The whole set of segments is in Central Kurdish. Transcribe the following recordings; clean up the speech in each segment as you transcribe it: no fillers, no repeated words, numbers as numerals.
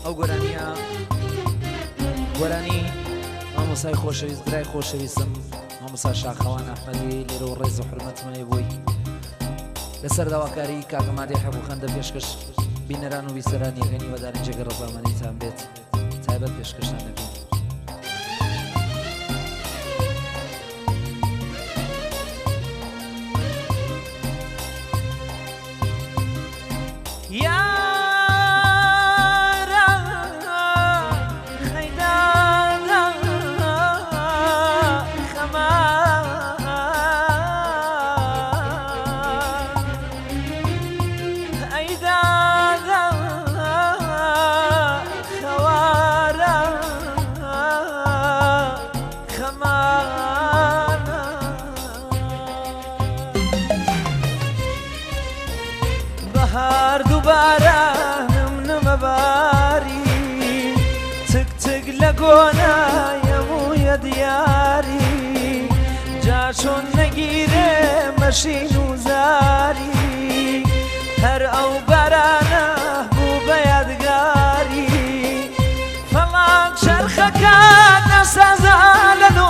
ئەو گۆرانیە گۆرانی مامۆسای خۆشەویست برای خۆشەویستم مامۆسا شاخەوان ئەحمەدی لێرە و ڕێز و حرمەتم هەیە بۆی لەسەر داواکاری کاکە مادەی حەبوخەندە پێشکەش بینەران و بیسەرانی یەکەنی وەدارین جێگە ڕەزامەندیتان بێت تایبەت پێشکەشتان دەکەین. بەهار دووبارە نم نمەباری چک چک لە گۆنایەموویە دیاری جا چۆن نەگیرێ مەشین و زاری هەر ئەو بارانە بوو بە یادگاری فەڵان چەرخەکان نەسازا لە نۆ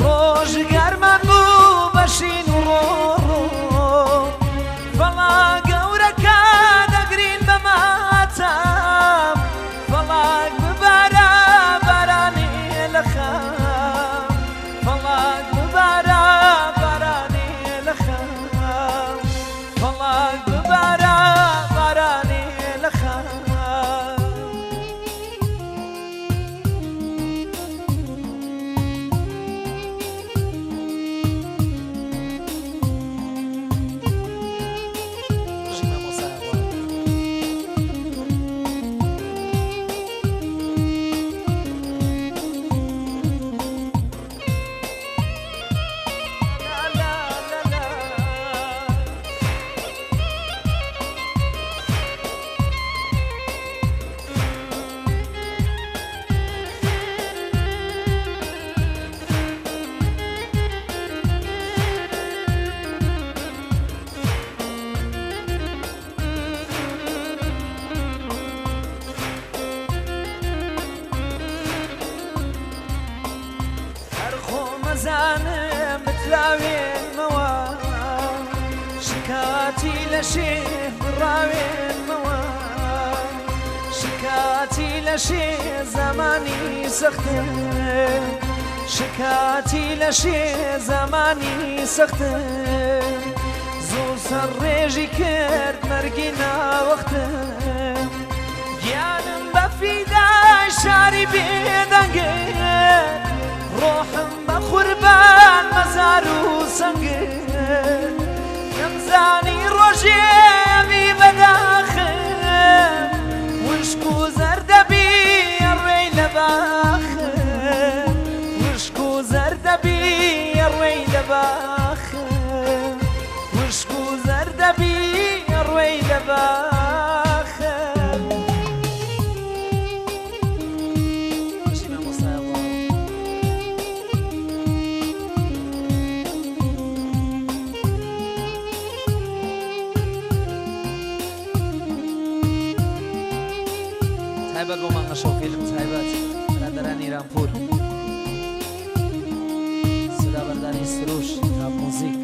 ڕۆژگارمان بوو بە شین و ڕۆڕۆ فەڵا گەورەکان دەگرین بە ماتام فەڵاک ببارە بارانێ لە خام فەڵاک ببارە بارانێ لە خام فەڵاک ببارە بارانێ لە خام. بژی مامۆستا هەڤاڵ. هەر خۆمەزانم بتلاوێنمەوە شکاتی لەشێ بڕاوێنمەوە شکاتی لەشێ زمانی سەختە شکاتی لەشێ زمانی سەختە زوو سەر ڕێژی کرد مەرگی ناوەختە گیانم بە فیدای شاری بێدەنگت ڕۆحم بە قوربان مەزار و سەنگت نەمزانی ڕۆژێ ئەبی بەداخم وشک و زەردەبی ئەڕێی لە باخم وشک و زەردەبی ئەڕێی لە باخم وشک و زەردەبی ئەڕێی لە باخم. بژی مامۆستا هەڤاڵ. تایبەت بۆ مانگەشەو فیلم تایبەت برادەرانی ئیرانپور سدابەرداری سروش تاپ موزیک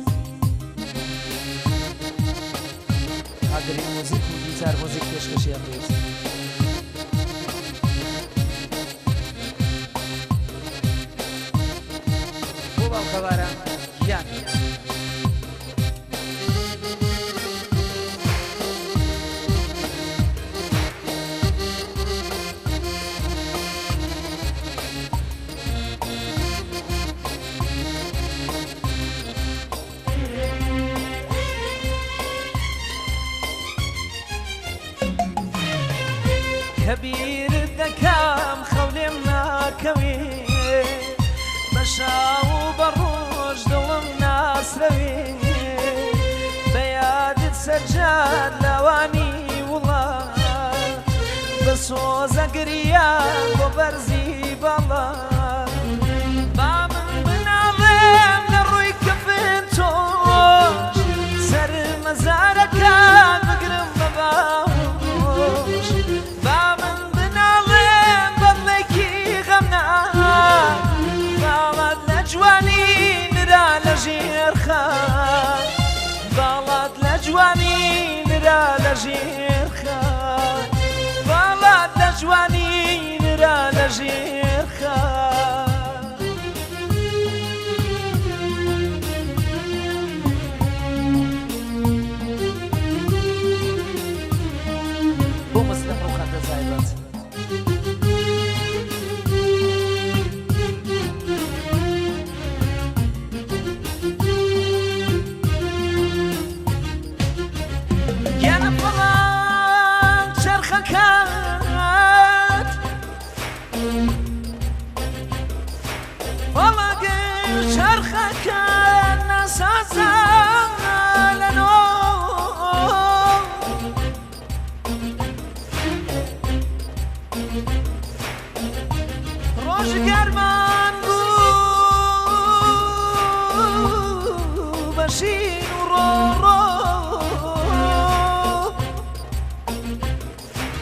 ئاگرین موزیک و گیتار موزیک پێشکەشی ئەکرێت. بۆ باوکەباران گیان. کە بیرت دەکەم خەو لێم ناکەوێ بە شاو و بە ڕۆژ دڵم ناسرەوێ بە یادت سەرجان لاوانی وڵات بە سۆزە گریان بۆ بەرزی باڵا با من بناڵێم لە ڕووی کفن تۆش سەر مەزارەکان بگرم بە باوەش با. لە ژێر خاک فەڵات لە جوانی نرا لە ژێر خاک. بۆ مەسلح ڕوخەندە تایبەت. گیانم فڵان چەرخەکات فەڵەک چەرخەکە ناسازە لە نۆ ڕۆژگارمان بوو بە شین و ڕۆڕۆ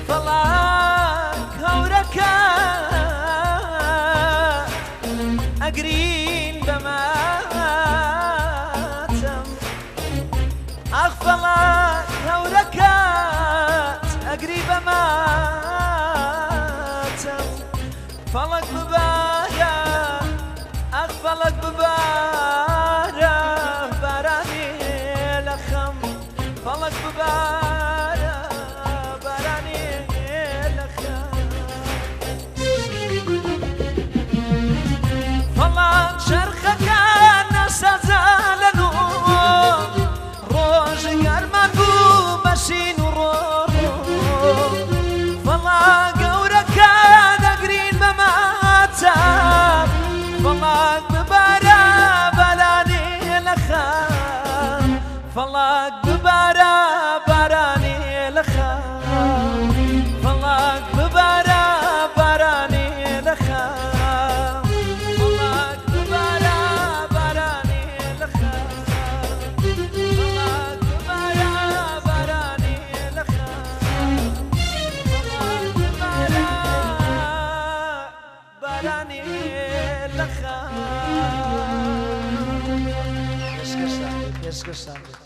فەڵاک هەورەکە ئەگرین بەماتەم ئاخ فەڵاک هەورەکەت ئەگری بەماتەم فەڵک ببارە ئاخ فەڵک ببارە بارانێ لە خەم فەڵک ببارە بارانێ لە خەم فەڵاک چەرخەکان ناسازا لە نۆ ڕۆژگارمان بوو بە شین و ڕۆڕۆ فەڵا گەورەکە دەگرین بە ماتەم فەڵاک ببارە بەلانێ لە خەم فەڵاک ببارە بارانێ لە خەم فەڵاک ببارە بارانێ لە خەم فەڵاک ببارە بارانێ لە خەم فەڵاک ببارە بارانێ لە خەم فەڵاک ببارە بارانێ لە خەم. پێشکەشتان بێت، پێشکەشتان بێت.